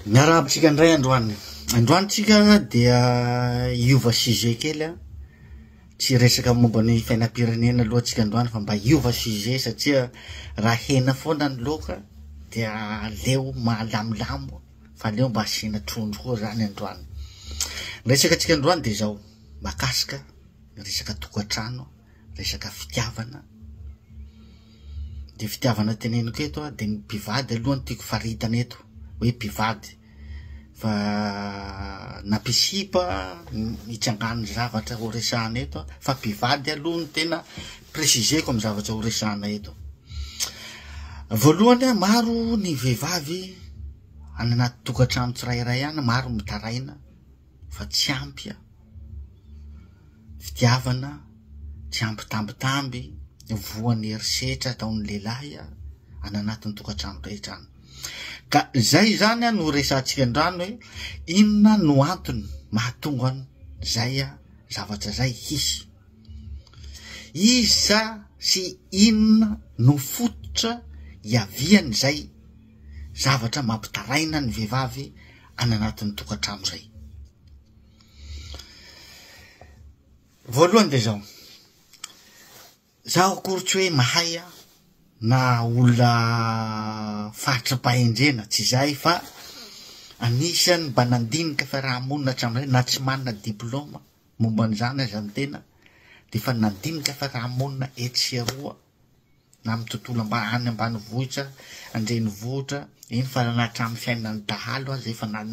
Miarahaba antsika indray androany. Androany tsika dia hiova sujet kely an, tsy hiresaka momba ny fiainam-pirenena aloha tsika androany fa mba hiova sujet satria raha hena foana ny laoka dia aleo mahalamilamo fa aleo mba asiana trondro koa zany androany. Ny resaka antsika androany dia izao, mahakasika ny resaka tokantrano, resaka fitiavana, de fitiavana teneniko eto a de ny mpivady aloha no tiako faritana eto hoe mpivady fa na mpisipa hitsangan'ny zavatra ho resahana eto a fa mpivady aloha no tena préciser-ko amy zavatra ho resahana eto. Voalohany a, maro ny vehivavy any anaty tokantrano tsirairay any, maro mitaraina fa tsy ampy a fitiavana, tsy ampy tambitamby, voan'ny herisetra ataon'ny lehilahy any anatin'ny tokantrano rehetra any. Ka zay zany a no resahantsika androany hoe inona no antony mahatonga an'izay zavatra zay hisy. Iza sy inona no fototra iavian'izay zavatra mampitaraina ny vehivavy any anatin'ny tokantrano zay. Voalohany de zao, zaho akory tsy hoe mahay aho na olona faritram-pahendrena, tsy zay fa anisan'ny mba nandinika fiarahamonina hatramin'izay na tsy manana diplôma momba an'izany aza ny tena de efa nandinika fiarahamonina etsy sy eroa. na amin'ny tontolo amba- any ambanivohitra, an-drenivohitra, eny fa na hatramin'ny fiainan'ny dahalo aza efa na-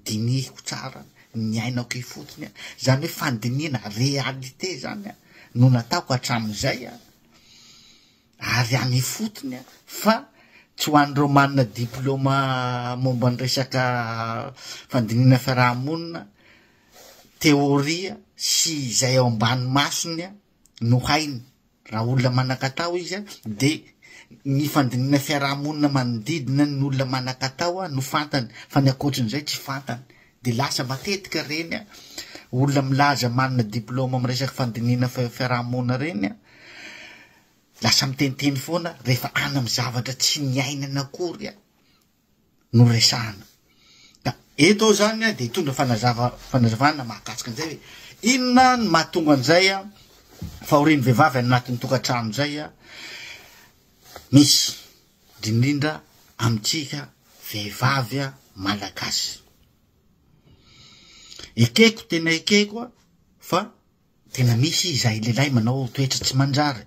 dinihiko tsara, niainako ifotony an, izany hoe fandinihana réalité zany an no nataoko hatramin'izay an, ary any ifotony an, fa tsy ho an'ireo manana diplôma momba ny resaka fandinihana fiaraha-monina, théorie sy izay ao ambany masony an no hainy. Raha olona manan-katao izy de ny fandinihana fiaraha-monina manodidina ny olona manan-katao no fantany fa ny ankoatrin'izay tsy fantany. De lasa matetika reny olona milaza manana diplôme amin'ny resaka fandinihana fiaraha-monina reny lasa miteniteny foana rehefa any amin'ny zavatra tsy niainana akory. no resahana. Ka eto aho zany dia hitondra fanazava fanazavana mahakasika an'izay hoe inona no mahatonga an'izay fahorian'ny vehivavy any anatin'ny tokantrano izay misy indrindrindra amintsika vehivavy malagasy. Ekeko tena ekeko fa Tena misy izahay lehilahy manao toetra tsy manjary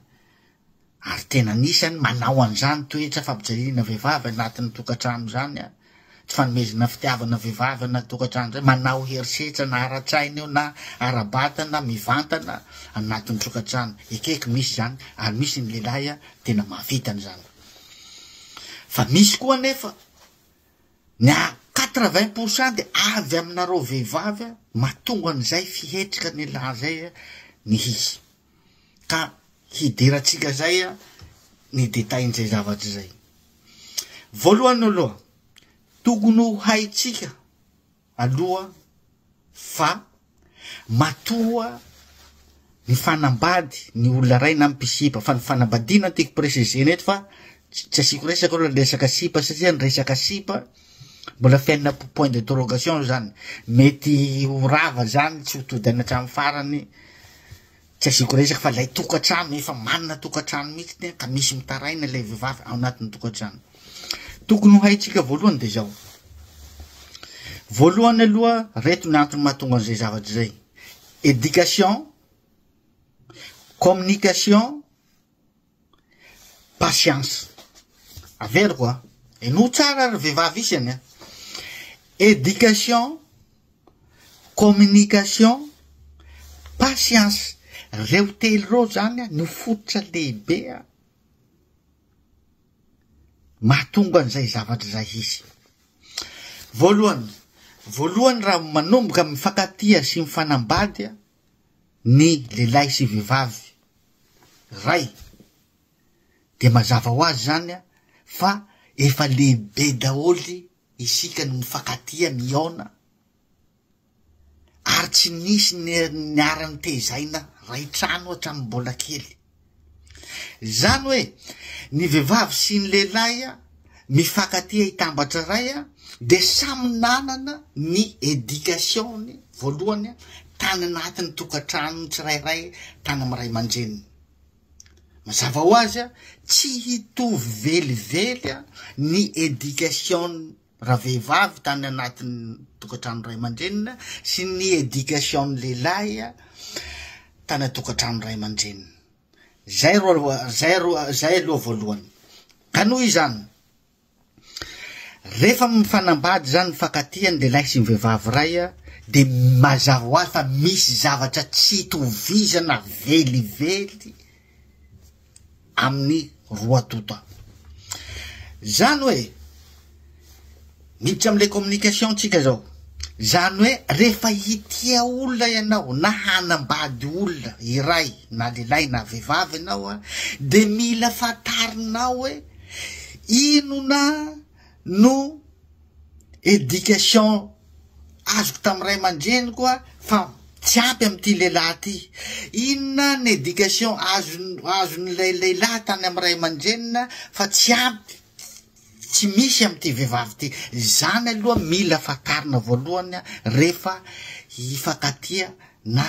ary tena anisany manao an'izany toetra fampijaliana vehivavy anatin'ny tokantrano izany an, tsy fanomezana fitiavana vehivavy anaty tokantrano izany, manao herisetra na ara-tsaina io na ara-batana mivantana anatin'ny tokantrano, ekeko misy izany ary misy ny lehilahy tena mahavita an'izany fa misy koa anefa Ny à 80 pour cent dia avy aminareo vehivavy mahatonga an'izay fihetrika ny lahy zay ny hisy. Ka hidirantsika zay ny détail-n'izay zavatra izay. Voalohany aloha, tokony ho haintsika aloha fa matoa nifanambady ny olona ray na mpisipa fa ny fanambadiana no tiako préciser-na eto fa tsy asiako resaka aloha ny resaka sipa satria ny resaka sipa mbola fiainana point d'interrogation zany mety ho rava zany tsy ho tody any hatramin'ny farany Tsy asiako resaka fa ilay tokantrano efa manana tokantrano mihitsy ka misy mitaraina ilay vehivavy ao anatin'ny tokantrano. Tokony ho haintsika voalohany dia izao. Voalohany aloha reto ny antony mahatonga an'izay zavatra izay. Éducation, communication, Patience. Averiko a. Henoy tsara ry vehivavy isany a. Éducation, communication, patience. Reo telo reo zany no fototra lehibe mahatonga an'izay zavatra izay hisy. Voalohany, voalohany raha manomboka mifankatia sy mifanambady ny lehilahy sy vehivavy ray dia mazava ho azy zany fa efa lehibe daholo isika no mifankatia mihaona ary tsy nisy niara-nitezaina ray trano hatramin'ny mbola kely. Zany hoe ny vehivavy sy ny lehilahy mifankatia hitambatra ray. de samy nanana ny éducation-ny voalohany tany anatin'ny tokantranony tsirairay tany amy ray aman-dreniny. Mazava ho azy a, tsy hitovy velively a ny éducation ravehivavy tany anatin'ny tokantrano ray aman-dreniny sy ny éducation ny lehilahy tany an-tokantrano ray aman-dreniny. Zay ro zay ro zay aloha voalohany. Ka noho izany, rehefa mifanambady zany mifankatia ny lehilahy sy ny vehivavy ray a, de mazava ho azy fa misy zavatra tsy itovizana velively amin'ny roa tonta. Zany hoe, miditra am'le communication tsika zao, zany hoe rehefa hitia olona ianao na hanambady olona iray na lehilahy na vehivavy ianao a, de mila fantarinao hoe inona no éducation azoko tamy ray aman-dreniko a fa tsy ampy am'ity lehilahy ty, inona ny éducation azon'ilay lehilahy tany amy ray aman-drenina fa tsy ampy, tsy misy am'ity vehivavy ty. Zany aloha mila fantarina voalohany a rehefa hifankatia na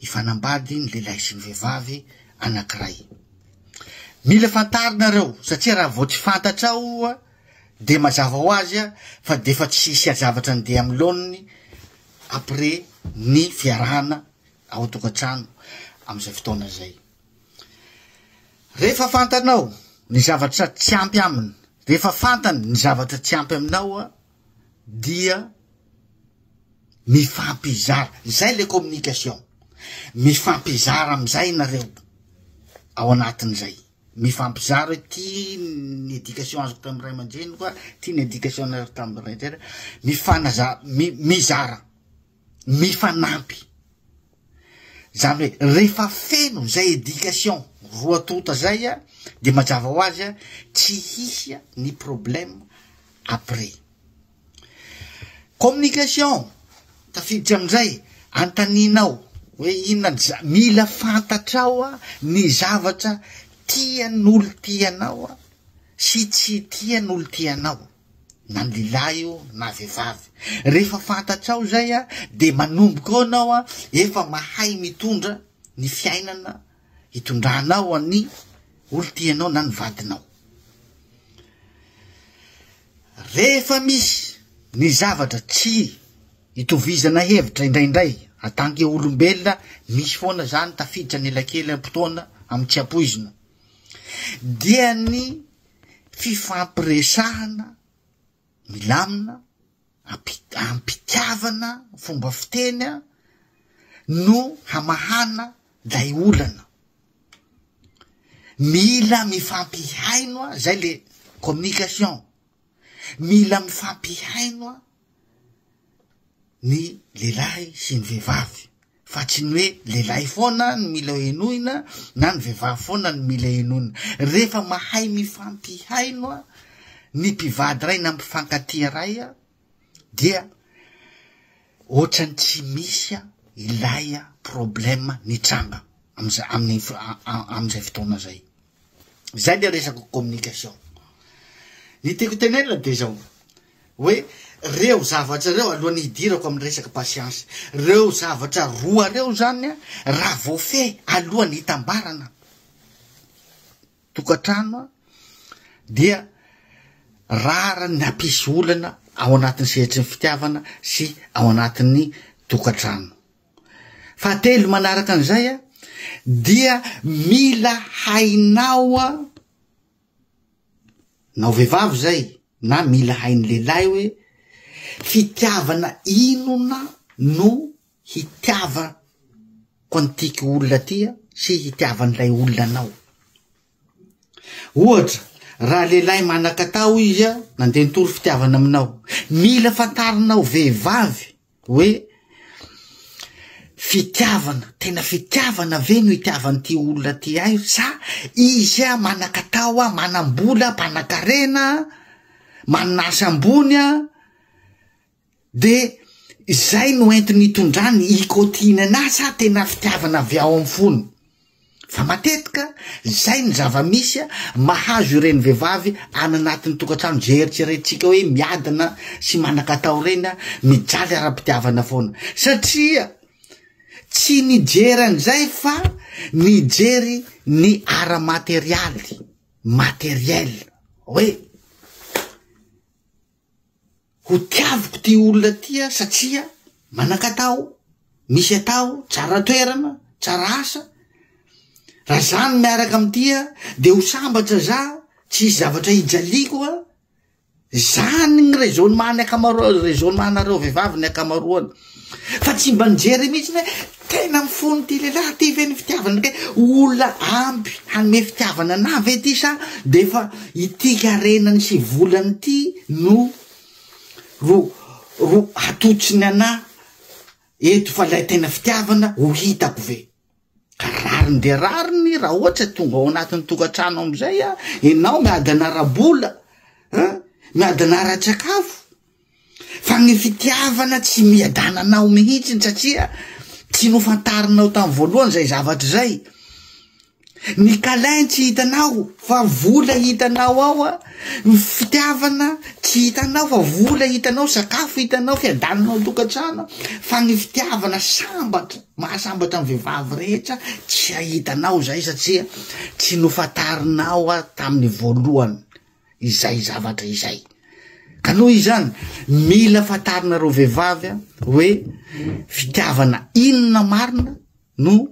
hifanambady ny lehilahy sy ny vehivavy anankiray. Mila fantarina reo satria raha vao tsy fantatrao a de mazava ho azy a fa de efa tsy hisy zavatra andeha amy laoniny après ny fiarahana ao an-tokantrano am'izay fotoana zay. Rehefa fantanao ny zavatra tsy ampy aminy, rehefa fantany ny zavatra tsy ampy aminao a, dia mifampizara, zay le communication, mifampizara amizay nareo ao anatin'izay, mifampizara hoe ty ny éducation azoko tamy ray aman-dreniko a, ty ny éducation azoko tamy ray aman-dreny, mifanaza- mizara, mifanampy. Zany hoe rehefa feno zay éducation roa tonta zay a, de mazava ho azy a tsy hisy ny problème après. Communication tafiditra amizay, antaninao hoe inona ny mila fantatrao a ny zavatra tian'olo tianao a sy tsy tian'olo tianao, na ny lehilahy io na vehivavy. Rehefa fantatrao zay a, de manomboka eo anao a efa mahay mitondra ny fiainana hitondranao any olo tianao na ny vadinao. Rehefa misy ny zavatra tsy itovizana hevitra indraindray atanke olombelona, misy foana zany tafiditra ny elakely am-potoana amy tsy ampoizina, dia ny fifampiresahana milamina ampitiavana fomba fiteny a no hamahana lay olana. Mila mifampihaino a, zay le communication, mila mifampihaino a ny lehilahy sy ny vehivavy, fa tsy ny hoe lehilahy foana no mila henoina na ny vehivavy foana no mila henoina. Rehefa mahay mifampihaino a ny mpivady ray na mpifankatia ray a, dia ohatrany tsy misy a ilay problème nitranga am'zay amin'ny am'izay fotoana zay. Zay le resaka communication. Ny tiako tenenina de zao hoe reo zavatra reo alohan'ny hidirako amin'ny resaka patience, reo zavatra roa reo zany a raha voafehy alohan'ny hitambarana tokantrano a, dia rara ny hampisy olana ao anatin'ny sehatry ny fitiavana sy ao anatin'ny tokantrano. Fahatelo manaraka an'izay a, dia mila hainao a, nao vehivavy zay na mila hain'ny lehilahy hoe fitiavana inona no hitiavako an'tiky olona ty a sy hitiavan'ilay olona anao. Ohatra, raha lehilahy manan-katao izy a, nandeha nitory fitiavana aminao, mila fantarinao vehivavy hoe fitiavana, tena fitiavana ve no itiavan'ity olona ty ahy sa izy a manan-katao a, manam-bola, mpanan-karena, manana asa ambony a, de zay no entiny hitondrany hikôtiany anahy sa tena fitiavana avy ao amy fony? Fa matetika zay ny zava-misy mahazo ireny vehivavy any anatin'ny tokantrano zay eritreretintsika hoe miadana sy manan-katao ireny, mijaly ara-pitiavana foana. Satria tsy nijery an'izay fa nijery ny ara-materialy, materiel, hoe. Ho tiaviko ty olona ty aho satria manan-katao, misy atao, tsara toerana, tsara asa, raha za no miaraka am'ty aho de ho sambatra za, tsy hisy zavatra hijaliako a, zany ny raisonnement ny ankamaroa- raisonnement-nareo vehivavy ny ankamaroany. Fa tsy mba nijery mihitsy hoe tena mifono ity lehilahy ity ve ny fitiavana kay olona ampy hanome fitiavana anah ve ity sa de efa ity karenany sy volany ity no ro ro hatotsiny anah eto fa lay tena fitiavana ho hitako ve? Ka rariny dia rariny raha ohatra tonga ao anatin'ny tokantrano amizay a enao miadana ara-bola an, miadana ara-tsakafo Fa ny fitiavana tsy miadana anao mihitsiny satria tsy nofantarinao tamin'ny voalohany izay zavatra izay. Ny câlin tsy hitanao fa vola hitanao ao a, ny fitiavana tsy hitanao fa vola hitanao, sakafo hitanao, fiadanana ao an-tokantrano, fa ny fitiavana sambatra, mahasambatra ny vehivavy rehetra tsy ahitanao izay satria tsy nofantarinao a tamin'ny voalohany. izay zavatra izay. Ka noho izany, mila fantarinareo vehivavy hoe fitiavana inona marina no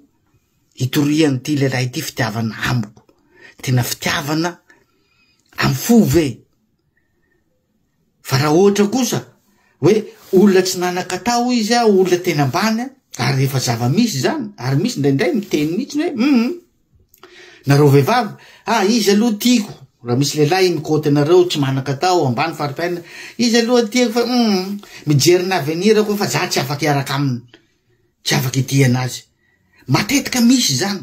hitorian'ity lehilahy ity fitiavana amiko. Tena fitiavana amy fo ve? Fa raha ohatra kosa hoe olona tsy nanan-katao izy a, olona tena ambany a, ary efa zava-misy zany, ary misy indraindray miteny mihitsy hoe hum, nareo vehivavy, ah izy aloha tiako, raha misy lehilahy mikaoty anareo tsy manan-katao, ambany fari-piainana, izy aloha tiako fa hum, mijery ny avenir-ko fa za tsy afaka hiaraka aminy, tsy afaka hitia anazy. Matetika misy izany.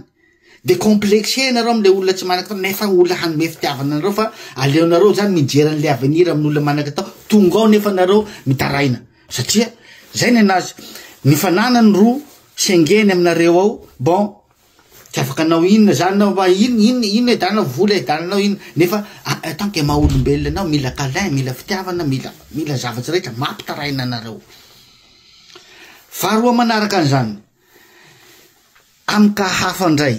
De complexé nareo amle olona tsy manan-katao nefa olona hanome fitiavana anareo fa aleonareo zany mijery anle avenir amin'olona manan-katao, tonga ao nefa nareo mitaraina satria zay ny anazy, ny fananany ro sengeny aminareo ao, bon tsy afaka anao inona zany nao fa inn inn inn edanao vola edananao inn nefa en tant que maha olombelona anao mila câlin, mila fitiavana, mila mila zavatra rehetra mampitaraina anareo. Faharoa manaraka an'izany, Amin'ny cas hafa indray,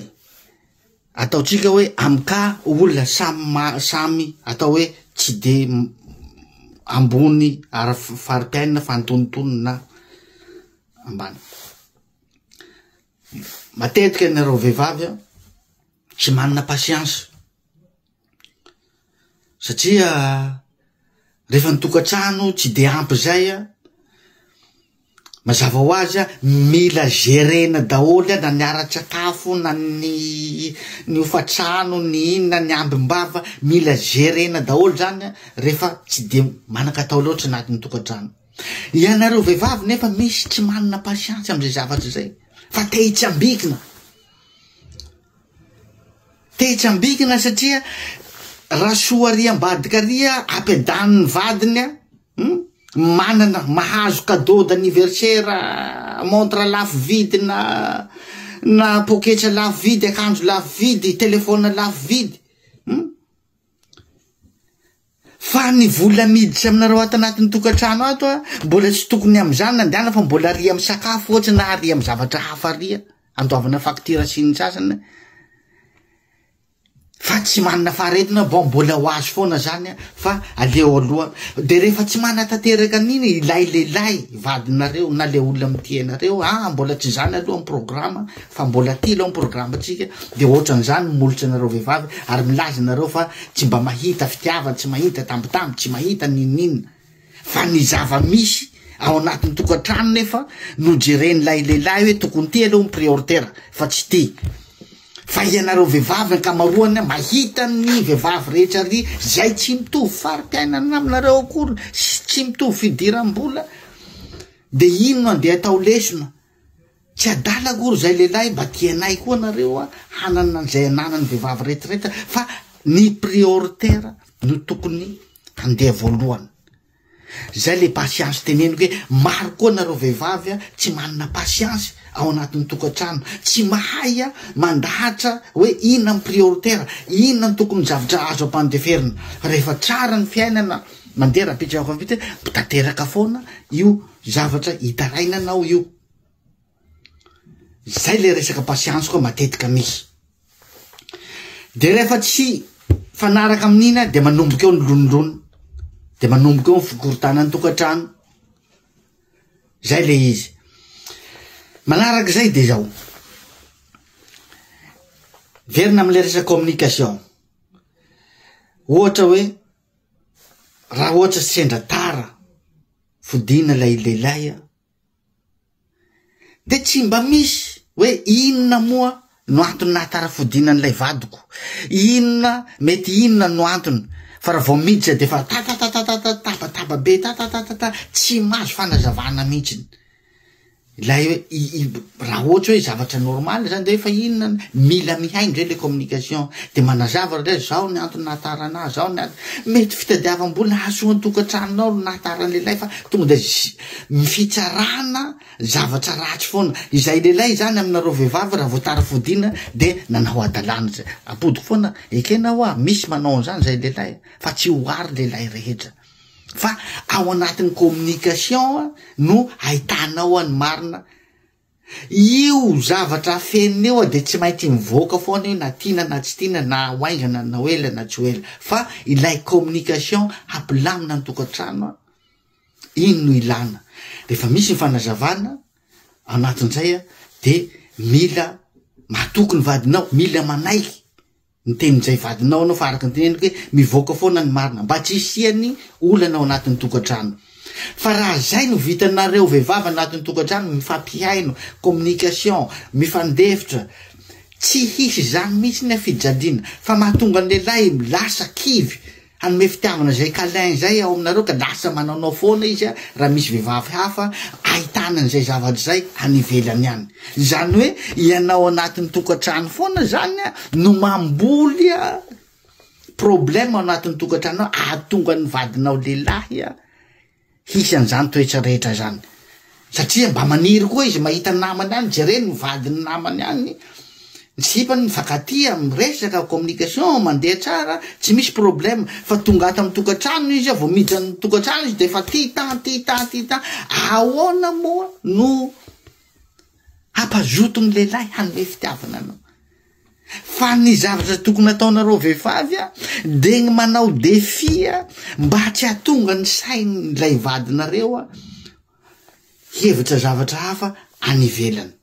ataontsika hoe amin'ny cas olona samy ma- samy atao hoe tsy de ambony ara fari-piainana fa antonontonony na ambany. Matetika ianareo vehivavy an, tsy manana patience. Satria rehefa ny tokantrano tsy de ampy zay an, mazava ho azy an, mila gerena daholo na ny ara-tsakafo na ny ny hofantrano ny inona ny ambim-bava, mila gerena daholo zany an rehefa tsy de manan-katao loatra anatin'ny tokantrano. Ianareo vehivavy nefa misy tsy manana patience am'zay zavatra zay fa te hitsambikina. Tetsy ambikina satria Rasoa ary ambadika ary ampiadanin'ny vadiny a, hum, manana, mahazo cadeau d'anniversaire, montre lafo vidy na na poketra lafo vidy, akanjo lafo vidy, telephone lafo vidy, hum. Fa ny vola miditra aminareo ato anatin'ny tokantrano ato a, mbola tsy tokony amin'izany nandehana fa mbola ary amin'ny sakafo ohatra na ary amin'ny zavatra hafa ary andoavana facture sy ny sasany fa tsy manana faharetana bon mbola ho azo foana zany a fa aleo aloha de rehefa tsy manatanteraka an'iny ilay lehilahy vadinareo na le olona mitia anareo ah mbola tsy zany aloha ny programa fa mbola ty aloha ny programantsika de ohatran'izany ny molotra anareo vehivavy ary milaza nareo fa tsy mba mahita fitiavana, tsy mahita tambitamby, tsy mahita n'inon'inona, fa ny zava-misy ao anatin'ny tokantrano nefa no jeren'ilay lehilahy hoe tokony ty aloha ny prioritaire fa tsy ty. Fa ianareo vehivavy ankamaroany mahita ny vehivavy rehetra ary zay tsy mitovy fari-piainana aminareo akory sy tsy mitovy fidiram-bola de ino no andeha atao lesona? Tsy adala akory izay lehilahy mba tianay koa nareo a hanana an'izay ananan'ny vehivavy retraretra fa ny prioritaire no tokony handeha voalohany. Zay le patience teneniko hoe maro koa nareo vehivavy a tsy manana patience. ao anatin'ny tokantrano, tsy mahay mandahatra hoe inona ny prioritaire, inona ny tokony zavatra azo ampandeferina. Fa rehefa tsara ny fiainana mandeha rahampitso rahampitso tanteraka foana io zavatra itarainanao io. Zay le resaka patience koa matetika misy. De rehefa tsy fanaraka amin'iny a de manomboka eo ny lonilony, de manomboka eo ny fikorontanan'ny tokantrano, zay le izy. Manarak'izay de zao, miverina am'le resaka communication, ohatra hoe raha ohatra sendra tara fodiana lay lehilahy a, De tsy mba misy hoe inona moa no antony nahatara fodiana an'ilay vadiko, inona mety inona no antony, fa raha vao miditra de efa tatatatata tabataba be tatatatata tsy mahazo fanazavana mihitsiny. Ilay hoe raha ohatra hoe zavatra normal zany de hoe fa inona, mila mihaino zay le communication, de manazava ry zay zao ny antony nahatara anah, zao ny antony, mety fitadiavam-bola hahasoa ny tokantranonao no nahatara ny lehilahy fa tonga de ny fitsarana zavatra ratsy foana, izay lehilahy izany aminareo vehivavy raha vao tara fodiana de nanao hadalana zay, apodiko foana, ekena hoa misy manao an'izany zay lehilahy fa tsy ho ary lehilahy rehetra fa ao anatin'ny communication no ahitanao ny marina, io zavatra afenina io de tsy maintsy mivoaka foana io na tiana na tsy tiana na ho haingana na ho ela na tsy ho ela fa ilay communication hampilamina ny tokantrano Iny no ilana. Rehefa misy ny fanazavana anatin'izay a, de mila matoky ny vadinao, mila manaiky ny tenin'izay vadinao anao fa araka ny teneniko hoe mivoaka foana ny marina mba tsy hisian'ny olana ao anatin'ny tokantrano. Fa raha zay no vitanareo vehivavy anatin'ny tokantrano, mifampihaino, communication, mifandefitra, tsy hisy izany mihitsy ny fijaliana fa mahatonga ny lehilahy lasa kivy Hanome fitiavana izay câlin izay ao aminareo ka lasa manaonao foana izy raha misy vehivavy hafa ahitana an'izay zavatra izay any ivelany any. Izany hoe ianao anatin'ny tokantrano foana izany no mamboly problème ao anatin'ny tokantrano ao ahatonga ny vadinao lehilahy Hisy an'izany toetra rehetra izany. Satria mba maniry koa izy mahita ny namany any, jereny ny vadin'ny namany any, ny sipany mifankatia, miresaka, communication mandeha tsara, tsy misy problème. Fa tonga ato amin'ny tokantrano izy, vao miditra ny tokantrano izy dia efa ty tan, ty tan, ty tan. Ahoana moa no hampazoto ny lehilahy hanome fitiavana anao? Fa ny zavatra tokony ataonareo vehivavy a, de ny manao défi a, mba tsy hahatonga ny sain'ilay vadinareo a, hihevitra zavatra hafa any ivelany.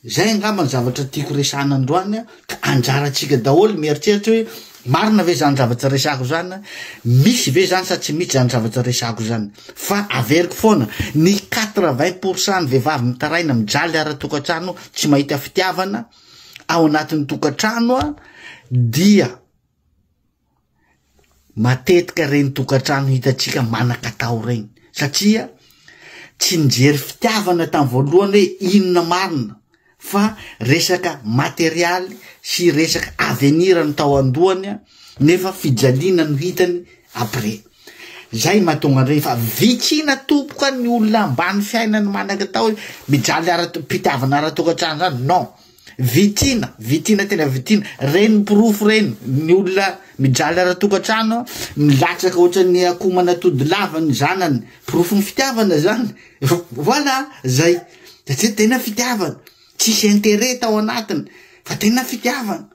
Zay angamba ny zavatra tiako resahana androany a, ka anjarantsika daholo mieritreritra hoe marina ve zany zavatra resahako zany a, misy ve zany sa tsy misy zany zavatra resahako zany. Fa averiko foana, ny quatre-vingt pour cent ny vehivavy mitaraina mijaly ara-tokantrano tsy mahita fitiavana, ao anatin'ny tokantrano a dia matetika reny tokantrano hitantsika manan-katao reny satria tsy nijery fitiavana tamin'ny voalohany hoe inona marina fa resaka materialy sy resaka avenir no tao an-dohany a nefa fijaliana no hitany après zay mahatonga an'ireny fa vitsiana tompoko ny olona ambany fiainany manan-katao mijaly ara-pitiavana ara-tokantrano zany non vitsiana vitsiana tena vitsiana reny porofo reny ny olona mijaly ara-tokantrano milatsaka ohatran'ny akoho manatody lava ny zanany porofon'ny fitiavana zany voilà zay satria tena fitiavana tsisy intérêt tao anatiny fa tena fitiavana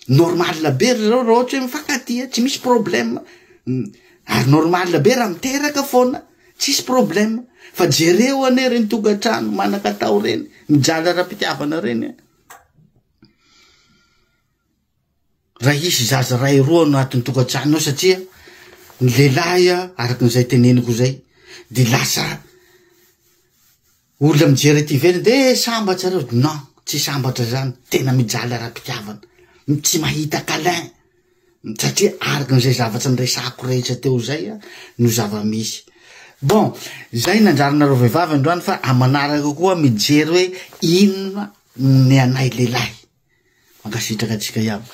Normal be ry zareo raha ohatra hoe mifankatia, tsy misy problème. Ary normal be raha miteraka foana, tsisy problème. Fa jereo anie reny tokantrano manan-katao reny, mijaly ara-pitiavana reny a. Raha hisy zaza ray roa anatin'ny tokantrano ao satria ny lehilahy araka an'izay teneniko izay de lasa Olona mijery aty ivelany de eh sambatra reo, non tsy sambatra zany, tena mijaly ara-pitiavana, tsy mahita câlin, satria araka an'izay zavatra niresahako rehetra teo zay a no zava-misy. Bon, zay nanjarinareo vehivavy androany fa amanaraka koa mijery hoe inona ny anay lehilahy. Mankasitraka antsika iaby.